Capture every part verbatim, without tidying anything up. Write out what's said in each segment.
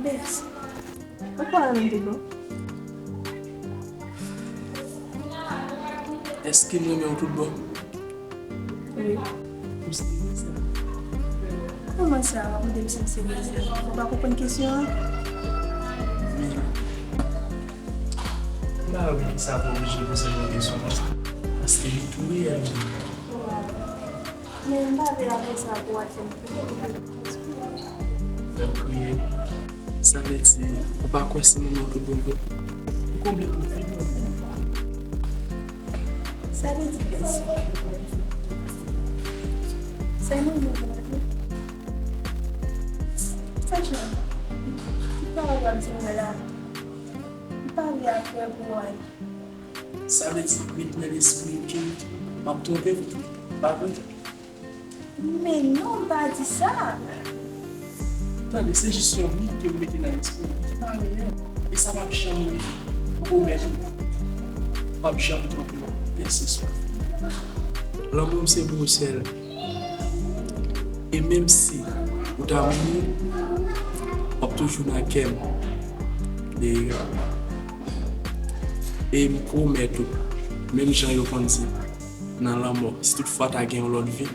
Babes, ou kwè m tout bon? Èske m renmen w tout bon? Wi. Ou serye sa? Kòman sa, w ap mande m si m serye sa? Ou pa konprann kesyon an? Men, m pa wè poukisa w oblije poze m yon kesyon konsa. Paske li tou reyèl. Men m pa vle apre sa pou w al fè m kriye. Fè m kriye? Sa vle di, ou pa kwè si m renmen w tout bon vre? Ou konbyen pou fini? Sa vle di bèsi. Sa nou vle pou nou. Franchman, m pa wè w ap di m la. M pa vle apre pou w al. Sa vle di, met nan lespri w ke m ap twonpe w, pa vre? Men non, m pa di sa. Tande, se jis yon mi ke m mete nan lespri m. Se pa anyen. E sa p ap janm rive. M pwomèt ou, m p ap janm twonpe w. Pèsistan. Lanmou m se pou ou sèl. E menm si ou ta mouri, w ap toujou nan kè m. Dereya. E m pwomèt ou, menm jan yo konn di, nan lanmò, si toutfwa ta gen yon lòt vi,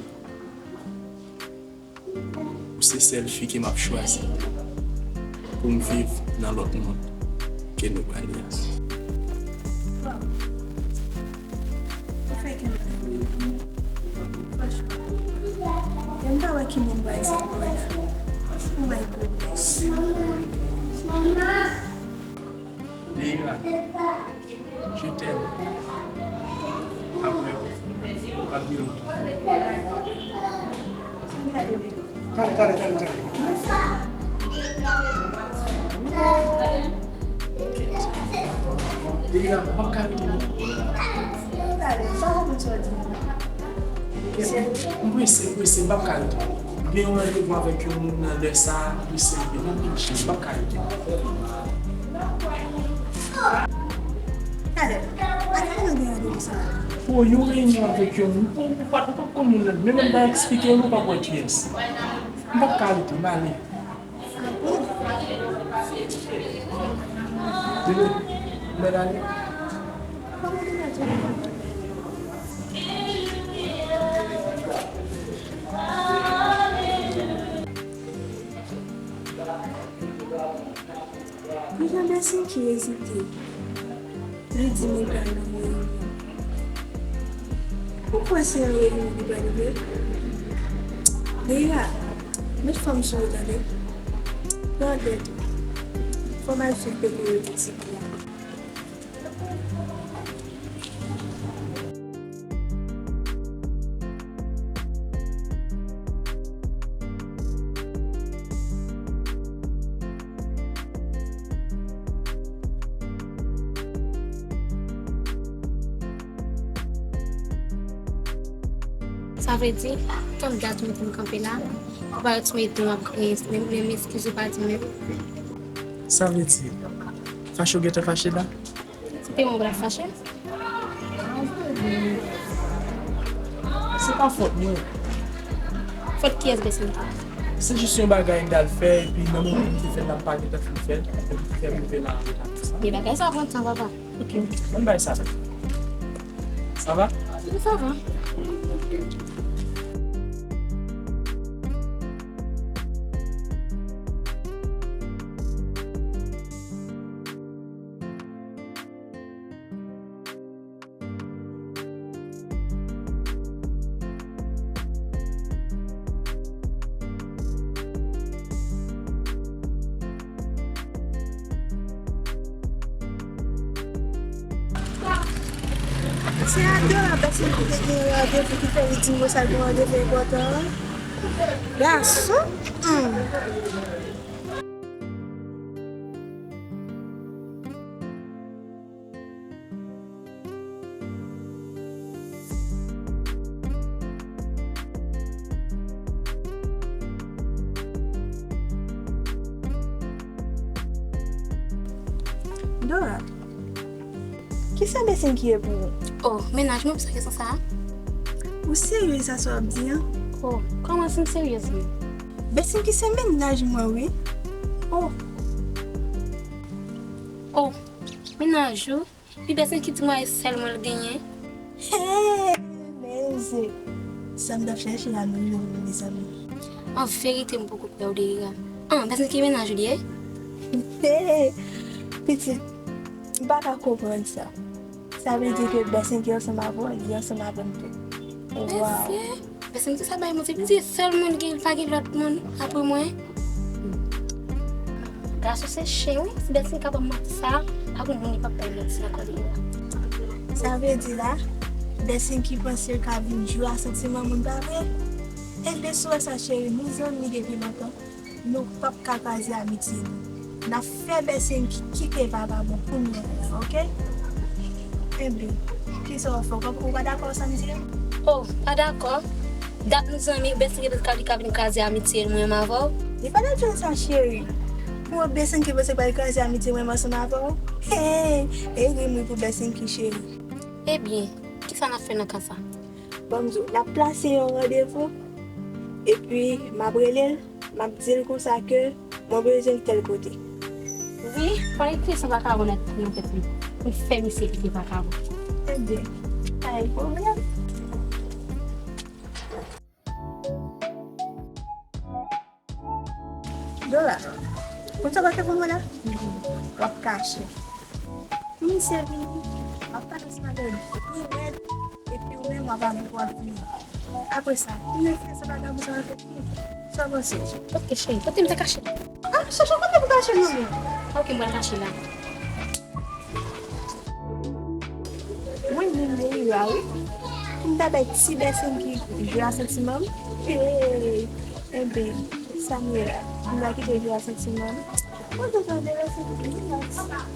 ou se sèl fi ke m ap chwazi pou m viv nan lòt mond ke nou prale a. Ou fè kè m. Franchman. E m pa wè ki moun bay sa pou la. Oh my goodness. Deira, je t'aime. Apre, w ap di m. Tande, tande, tande, tande. Deja, m p ap ka rete non. M prese, m prese, m p ap ka rete. M gen yon randevou avèk yon moun nan lè sa a, m prese anpil, m anpil chen, m p ap ka rete. Talè, a ki moun ou gen randevou sa a? Pou yon reyinyon avèk yon moun, ou, ou pa, ou pa konn moun nan, menm lè m ta eksplike l, ou p ap wè kiyès. M p ap ka rete, m ale. Deja Bèsen ki ezite. Li di li pral nan reyinyon. Ou kwè se yon reyinyon li pral vre? Deja, met fòm sou ou tande. Pran tèt ou. Fò m al swiv kote yo di ti pi a. Sa vle di, tann dat ou mete m kanpe la, ou pa retounen di m ap kriye, menm, menm eskiz ou pa di m menm. Sa vle di, fache w gentan fache la? Se te mwen pou l ap fache. Se pa fòt mwen. Fòt kiyès, Bèsen? Se jis yon bagay m t al fè, epi nan moman m te fè l la, m pa gentan fin fè l, epi fè m rive la an reta konsa. Men bagay sa pran tan, papa. Ok, ann bay sa. Sa va? Sa va. Se Adora, pèsonn ki te gen randevou ki fè li di m konsa l gen randevou enpòtan an. Gason! Hmm. Dora, kisa Bèsen ki ye pou ou? Oh, mennaj mwen pou sa kesyon sa a? Ou serye sa sa w ap di an? Oh, kòman si m serye menm? Bèsen ki se mennaj mwen wi. Oh, Oh, mennaj ou? Pi bèsen ki di mwen e sèl mwen l genyen. Hey, mezye, sa m t ap chèche la, nou jwenn li, mezanmi. An verite, m poko kwè w, Delira. An, bèsen ki mennaj ou li ye? Hey, pitit, m pa ka konprann sa. Sa vle di ke bèsen ki ansanm avè w, li ansanm avè m tou. Waw. Mezye, bèsen ki sa bay manti, li di sèl moun gen, li pa gen lòt moun apre mwen. Gason se chen wi, si bèsen ka ban m manti sa, pa gen moun li p ap bay manti ankò li la. Sa vle di la, bèsen ki panse l ka vin jwe a santiman moun pa vre? Ebyen si w wè sa cheri, nou zanmi depi lontan. Nou p ap ka kraze amitye nou. N ap fè bèsen ki kite vagabon pou nou, oke? Enben, kisa w ap fè? Ou pa, ou pa dakò sa m di a? Oh, pa dakò. Dat nou zanmi, bèsen ki panse li ka vin kraze amitye mwen menm avè w? Li pa nan jan sa, cheri. Pou bèsen ki panse li pral kraze amitye mwen menm ansanm avè w? Hey, e ri m ri pou bèsen ki cheri. Ebyen, kisa n ap fè nan ka sa? Ban m di w, n ap plase yon randevou, epi m ap rele l, m ap di l konsa ke mwen bezwen l tèl kote. Wi, fò l ekri sa vakabon nan tèt li pou l fè misye kite vakabon. Ebyen, pa gen pwoblèm. Dora, konn sa w pral fè pou mwen la? W ap kache. Misye vini, w ap kache sou madanm li pi rèd, epi ou menm w ap ale pou w ap vini. Apre sa, ou menm fè sa bagay pou sa nan tèt li. Sa w panse? Ok, cheri, kote m te kache? Ah, chèche kote pou kache non, non. Ok, m pral kache la. Mwen menm Delira wi. M ta bay ti bèsen ki jwe a santiman m. Hey, enben, Samuela, m ta kite jwe a santiman m. Mwen te tande bèsen ki jwe a santiman m.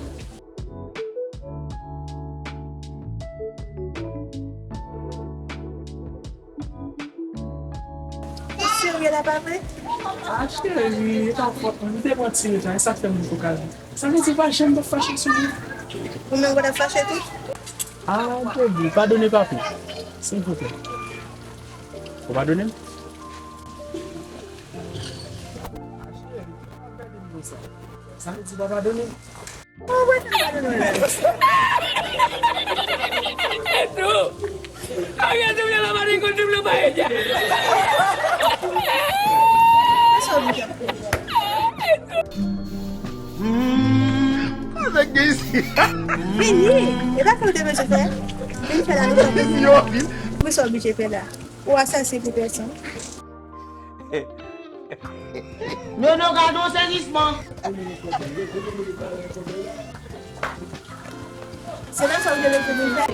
Ou serye la, pa vre? Ah, cheri, e pa fòt mwen. M te pran ti retan, e sa k fè m poko kaze. Sa vle di pa janm t ap fache sou mwen? Ou menm ou t ap fache tou? Ah, baby, padone papi. Silvouplè. Ou padone m? Ah, cheri, pa gade m konsa. Sa vle di pa padone m? Mwen wè sa pa de mwen menm. Eto! Kòman tou byen la pa de konn tou byen pa e dja. Mwen sa oblije ap fè. Vini! E pa fè w te bezwen fè? Vin fè la nou fè. Yo, vin. Mwen sa oblije fè la. Ou asasen pou pèsonn. Nono, gade yon sezisman. Se nan sa w te mete nou fè.